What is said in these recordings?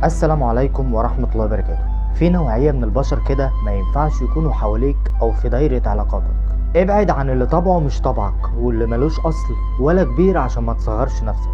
السلام عليكم ورحمة الله وبركاته. في نوعية من البشر كده ما ينفعش يكونوا حواليك أو في دايرة علاقاتك. ابعد عن اللي طبعه مش طبعك واللي ملوش أصل ولا كبير عشان ما تصغرش نفسك.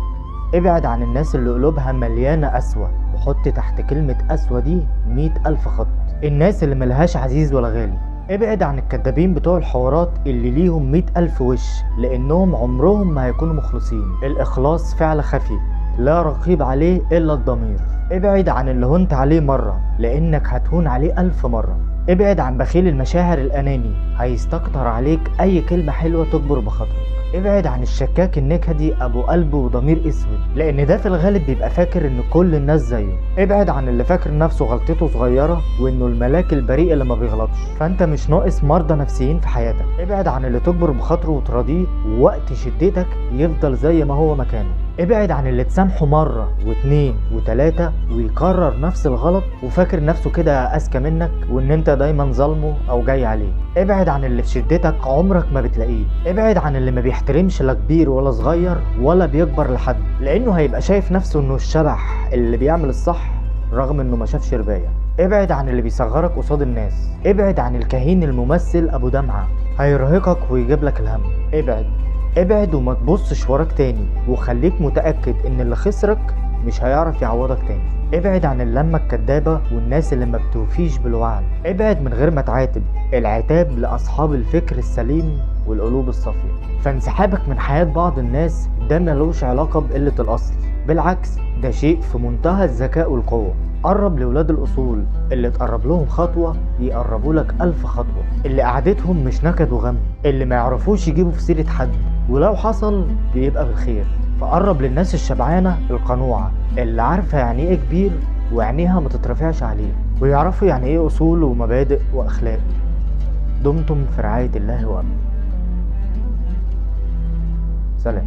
ابعد عن الناس اللي قلوبها مليانة قسوة، وحط تحت كلمة قسوة دي 100,000 خط. الناس اللي ملهاش عزيز ولا غالي. ابعد عن الكدابين بتوع الحوارات اللي ليهم 100,000 وش، لأنهم عمرهم ما هيكونوا مخلصين. الإخلاص فعل خفي لا رقيب عليه إلا الضمير. ابعد عن اللي هنت عليه مرة لأنك هتهون عليه 1000 مرة. ابعد عن بخيل المشاعر الأناني، هيستكتر عليك أي كلمة حلوة تكبر بخاطرك. ابعد عن الشكاك النكدي أبو قلب وضمير أسود، لأن ده في الغالب بيبقى فاكر إن كل الناس زيه. ابعد عن اللي فاكر نفسه غلطته صغيرة وإنه الملاك البريء اللي ما بيغلطش، فأنت مش ناقص مرضى نفسيين في حياتك. ابعد عن اللي تكبر بخاطره وتراضيه ووقت شدتك يفضل زي ما هو مكانه. ابعد عن اللي تسامحه مرة و2 و3 ويكرر نفس الغلط وفاكر نفسه كده أذكى منك وإن أنت دايما ظالمه أو جاي عليه. ابعد عن اللي في شدتك عمرك ما بتلاقيه. ابعد عن اللي ما بيحترمش لا كبير ولا صغير ولا بيكبر لحد، لأنه هيبقى شايف نفسه إنه الشبح اللي بيعمل الصح رغم إنه ما شافش رباية. ابعد عن اللي بيصغرك قصاد الناس. ابعد عن الكهين الممثل أبو دمعة، هيرهقك ويجيب لك الهم. ابعد وما تبصش وراك تاني، وخليك متأكد ان اللي خسرك مش هيعرف يعوضك تاني. ابعد عن اللمة الكدابة والناس اللي ما بتوفيش بالوعد. ابعد من غير ما تعاتب، العتاب لأصحاب الفكر السليم والقلوب الصافية. فانسحابك من حياة بعض الناس ده ملوش علاقة بقلة الأصل، بالعكس ده شيء في منتهى الذكاء والقوة. قرب لولاد الأصول، اللي تقرب لهم خطوة يقربوا لك 1000 خطوة، اللي قعدتهم مش نكد وغم، اللي ما يعرفوش يجيبوا في سيرة حد ولو حصل بيبقى بالخير. فقرب للناس الشبعانة القنوعة اللي عارفة يعني ايه كبير وعينيها ما تترفعش عليه، ويعرفوا يعني ايه أصول ومبادئ وأخلاق. دمتم في رعاية الله وأمنه. سلام.